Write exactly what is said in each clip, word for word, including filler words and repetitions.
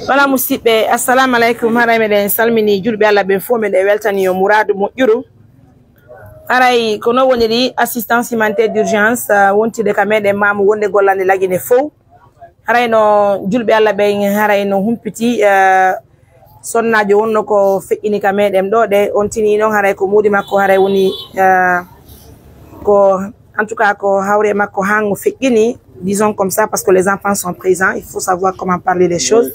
Wala musidɓe, assalamu alaikum. Haray meɗen salmini julɓe Allah ɓen fof, meɗen weltani yo muraadu moƴƴuru. Haray ko non woniri assistance humanitaire d'urgence, ah, wontide ka meɗen maamu wonde gollande Lagine fof. Haray no julɓe Allah ɓen, haray no humpiti, eh, sonnaajo wonno ko feƴƴini ka meɗen ɗo ɗe, on tini non haray ko muudi makko haray woni, eh, ko, en tout cas, ko hawre makko hango feƴƴini, disons comme ça, parce que les enfants sont présents, il faut savoir comment parler des choses.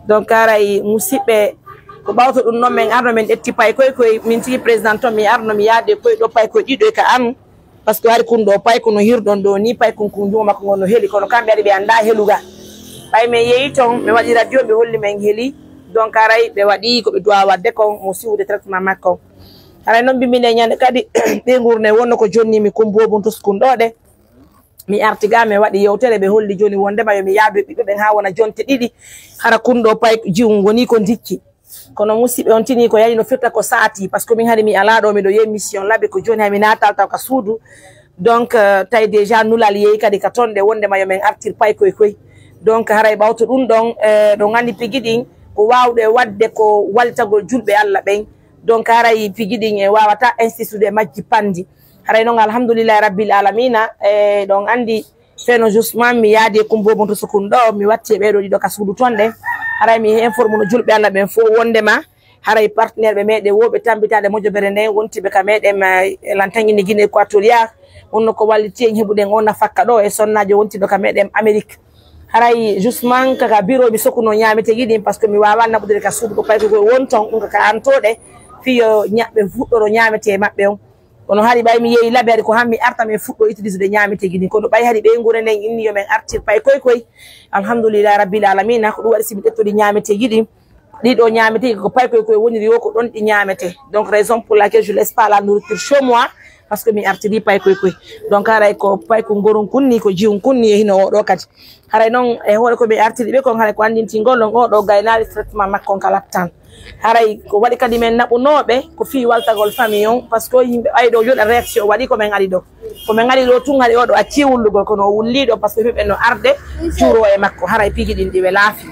Donc, haray musidɓe, ko ɓawto ɗum non men arno men ƴetti pay koy koy, min tigi président ton, mi arno mi yaade koy ɗo pay koy ɗiɗo e ka an. Parce que hari kun ɗo paykun no hirɗon ɗo ni, paykun kun jungo makko ngon no heli, kono kamɓe ari ɓe anndaa helu ga. Ɓay men yehi ton, ɓe waɗi radio, ɓe holli men heli. Donc, haray ɓe waɗi ko ɓe duwa waɗde kon, mo siwude traitement makko. Haray non mbimmi nde ñande kadi, ɓe ngurne wonno ko jonni mi kun bobun tus kun ɗo ɗe. Mi arti ga, mi waɗi yewtere, ɓe holli joni wondema yo mi yaadu e ɓiɓɓe ɓen haa wona jonte ɗiɗi. Hara kun ɗo pay jiwu ngoni ko ndikki. Kono musiɓɓe, on tini ko yani no firta ko saati, parce que min hari mi alaa ɗo, miɗo yehi mission laɓe, ko joni hay mi naatal taw ka suudu. Donc, euh, tawi déjà nulal yehi kadi ka ton ɗe wondema yo men artir pay koy koy. Donc, haray ɓawto ɗum ɗon, euh, ɗon anndi pigi ɗin ko waawɗo e waɗde ko walitagol julɓe Allah ɓen. Donc, haray pigi ɗin e waawata insistude e majji panndi. Haray non, alhamdulillahi rabbil alamina, e ɗon anndi Feno justement mi yaadi e Kumbo Buntu Sukun ɗo, mi watti e ɓeeɗo ɗiɗo ka suudu ton ɗen. Haray mi informe no julɓe Allah ɓen fof wondema haray partenaire ɓe meɗen wo ɓe tambitaade mojobere nden wontiɓe ka meɗen, eh, lantan ine Guinée Équatoriale. Wonno ko walliti en heɓuɗen o nafakka ɗo e sonnaajo wontiɗo ka meɗen Amérique. Haray justement kaka bureau mi sokuno ñaameteeji ɗin, parce que mi waawaa naɓude ka suudu ko payko ko won ton, ɗum kaka antooɗe fii yo ñaɓɓe fuɗɗoro ñaametee maɓɓe on. Kono hari ɓay mi yehi labe hari ko han mi arta men fuɗɗo utiliser de ñaameteeji ɗin. Kono ɓay hari ɓeynguure nden inni yo men artir pay koy koy. Alhamdulillahi rabbil alamina, ko ɗum waɗi si mi ƴettodi ñaameteeji ɗin. Ɗiɗo ñaameteeji ko pay koy koy woniri yo ko ɗon ɗi ñaametee. Donc raison pour laquelle je laisse pas la nourriture chez moi, parce que mi artiri pay koy koy. Donc haray ko pay ko ngorun kunni, ko jiwun kunni e hino o ɗo kadi. Haray non e hoore ko ɓe artiri ɓe kon, haray ko anndintingol on oo ɗoo gaynaali traitement makko on ka lattan. Haray ko waɗi kadi men naɓunooɓe ko fii waltagol famille on, parce que yimɓe ɓay ɗoo yoɗa réaction waɗi ko men ari ɗoo. Ko men ari ɗoo tun hari oo ɗoo accii wullugol, kono o wullii ɗoo, parce que yimɓe ɓen no arde juuroo e makko. Haray piiji ɗin ɗi welaa fii.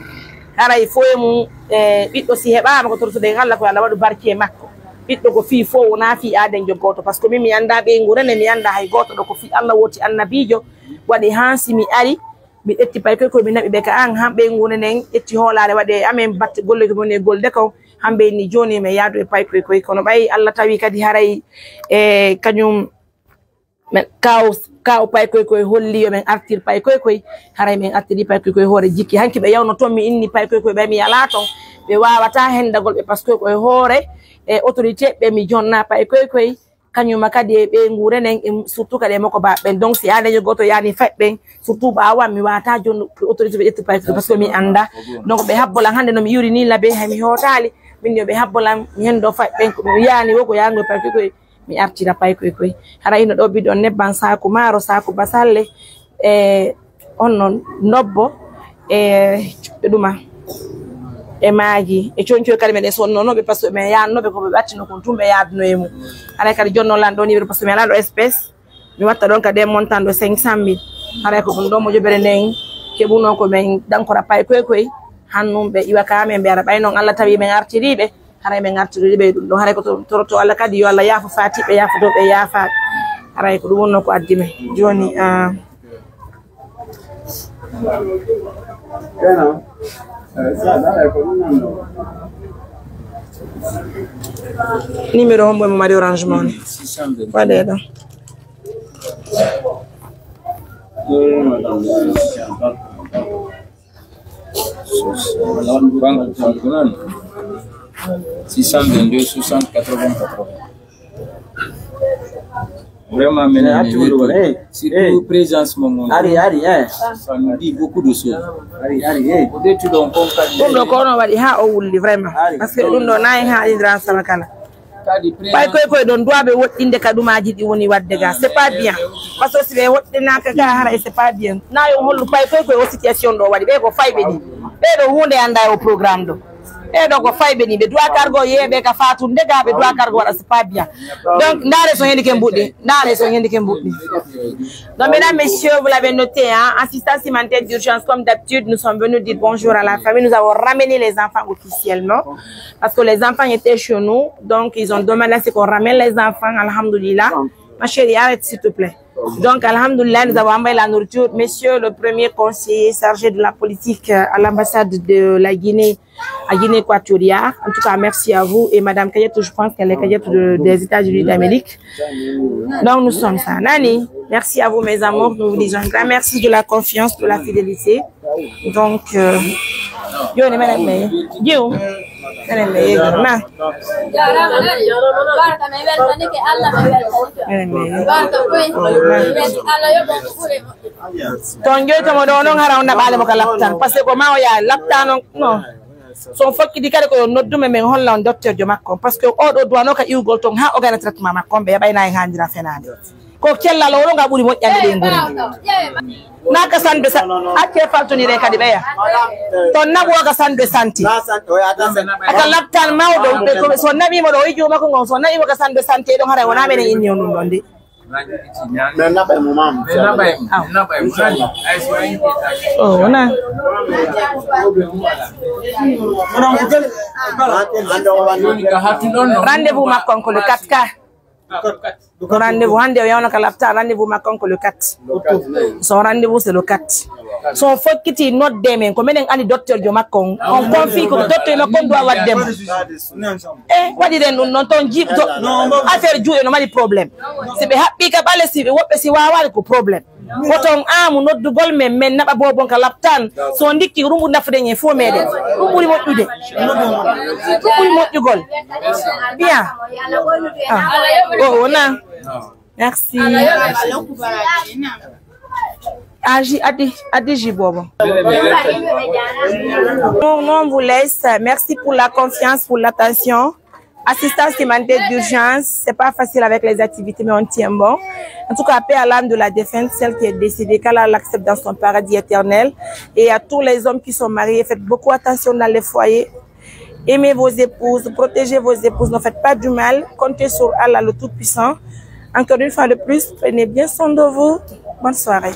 Haray fow e mum, e ɓiɗɗo si heɓaama ko tortude e Allah, ko Allah waɗu barki e makko. Ɓiɗɗo ko fii fow, wonaa fii aaden jo gooto, parce que min mi anndaa ɓeyngu Rene, mi anndaa hay gooto ɗoo, ko fii Allah wooti annabiijo, waɗi haa si mi ari, mi ƴetti pay koy koy, mi naɓi ɓe ka an, han ɓeyngu Rene nden ƴetti hoolaare waɗi e amen, batte golle ko woni e golde kon, han ɓe inni jooni mi yaadu e pay koy koy. Kono ɓay Allah tawi kadi haray, e, kañum men, kaaw, kaaw pay koy koy holli yo men artir pay koy koy, haray men artiri pay koy koy hoore jikki. Hanki ɓe yawno ton, mi inni pay koy koy, ɓay mi alaa ton, ɓe waawataa hendagol ɓe, parce que koye hoore, e, autorité ɓe mi jonna pay koy koy, kañuma kadi e ɓeyngu Rene nden, e surtout kadi e makko baaɓe ɓen. Donc si aaden jo gooto yaani fay ɓen, surtout ɓaawo an, mi waawataa jonnu autorité ɓe ƴettu pay koy, parce que mi anndaa. Donc ɓe habbolan hannde no mi iwri nii labe, hay mi hootaali, min yo ɓe habbolan, mi hendo fay ɓen, ko ɗum yaani wo ko yaango pay koy koy. Mi artira pay koy koy. Hara hino ɗoo bidon nebban saaku maaro, saaku basalle, e on non nobbo, e cuɓɓe ɗuma, e maaji, e concoy kadi meɗen sonnoonoɓe, parce que men yaannooɓe ko ɓe ɓattino kon tun ɓe yaaduno e mum. Haray kadi jonnon lan ɗoo numéro, parce que mi alaa ɗoo espèce. Mi watta ɗon kadi e montant ɗo cinq cent mille. Haray ko ɗum ɗoo mojobere nden keɓuno ko men ɗankora pay koy koy. Hannun ɓe iwa ka men ɓe ara ɓay non Allah tawi men artiriɓe. Haray men artiriri ɓe ɗum ɗo, haray ko to-, toroto Allah kadi, yo Allah yaafo faatiɓe, yaafotooɓe yaafaaɓe. Haray ko ɗum wonno ko addi men. Jooni, ah, numéro hombo mo mari Orange Money? Waɗee ɗo. Banque centrale. Six cent vingt-deux, soixante, quatre-vingts, quatre-vingts. Vraiment, mais, mais, mais, surtout présence, mon, mon, ari, ari, eh. Ça nous dit beaucoup de choses. Ari, ari, eh. Peut-être donc, on peut ɗum ɗo ko ono waɗi haa o wulli, vraiment. Ari. Parce que ɗum ɗo nayi haa indira sama kala. Pay koy koy ɗon duwaɓe woɗɗinde ka ɗumaaji ɗi woni waɗde ga. C'est pas bien. Parce que si ɓe woɗɗinaaka ga, haray c'est pas bien. Na yo hollu pay koy koy o situation ɗo waɗi. Ɓe ko fayɓe ɗi. Ɓe ɗo huunde anndaa e o programme ɗo. E donc, fay ɓe ni, ɓe doit cargo, ye, ɓe ka fatunde ga, ɓe doit cargo, voilà, c'est pas bien. Donc, ndare son yende ken buɗɗi, ndare son yende ken buɗɗi. Donc, mesdames, messieurs, vous l'avez noté, hein, assistance humanitaire d'urgence, comme d'habitude, nous sommes venus dire bonjour à la famille. Nous avons ramené les enfants officiellement, parce que les enfants étaient chez nous. Donc, ils ont demandé à ce qu'on ramène les enfants, alhamdoulilah. Ma chérie, arrête, s'il te plaît. Donc, alhamdoulilah, nous avons envoyé la nourriture. Monsieur le premier conseiller chargé de la politique, euh, à l'ambassade de la Guinée, à Guinée équatoriale. En tout cas, merci à vous. Et Madame Kadiatou, je pense qu'elle est Kadiatou de- des États-Unis d'Amérique. Donc, nous sommes ça. Nani, merci à vous, mes amours. Nous vous disons un grand merci de la confiance, de la fidélité. Donc, euh, yo, ne menen me. Yo, menen me. Na. Menen me. Ton joy tomo ɗo non hara on naɓaale mo ka laptan. Parce que ko ma o yaa laptan on, non. So on fokkiti kadi ko yo noddume men holla on docteur jo makko. Parce que o ɗo duwano ka iwgol ton ha o gana traitement makko on ɓe yaɓayna en hanjira fenaande. Ko cellal o ɗo nga ɓuri moƴƴande ɗe nguri. Na ka sanbe sa, acce faltonire kadi ɓeya. Ton naɓu o ka sanbe santi. Aka laptan mawɗo, ɓe ko so naɓimo ɗo, o ijuma ko ngon, so naɓimo ka sanbe santi, ɗon haray wona menen inni on ɗum ɗon de. Men naɓay mo, maam. Men naɓay mo. Men naɓay mo. Nani? Ay, so a yiɗi. Oh, wona. Rendez-vous makko on ko le quatre ka. Rendez-vous hande o yawno ka lapta, rendez-vous makko on ko le quatre. So rendez-vous c'est le quatre. So on fokkiti nodde men, ko menen andi docteur jo makko on. On confie ko docteur makko on doit wadde mo. E waɗiren ɗum noon toon jiiɓto affaire juuɗe no mari problème. Si ɓe haɓɓi ka ɓale, si ɓe woɓɓe si waawaali ko problème. Woton aamu noddugol men, men naɓa boobon ka laptan. So ndikki ko ɗum ɓuri nafude en fof meɗen. Ɗum ɓuri moƴƴude. Ɗum ɓuri moƴƴugol. Bien. Ah. Oh, wona. Merci. Aji, adi, adi ji bobo. Non, non, on vous laisse. Merci pour la confiance, pour l'attention. Assistance humanitaire d'urgence, c'est pas facile avec les activités, mais on tient bon. En tout cas, paix à l'âme de la défunte, celle qui est décédée, qu'Allah l'accepte dans son paradis éternel. Et à tous les hommes qui sont mariés, faites beaucoup attention dans les foyers. Aimez vos épouses, protégez vos épouses, ne faites pas du mal, comptez sur Allah le Tout-Puissant. Encore une fois de plus, prenez bien soin de vous. Bonne soirée.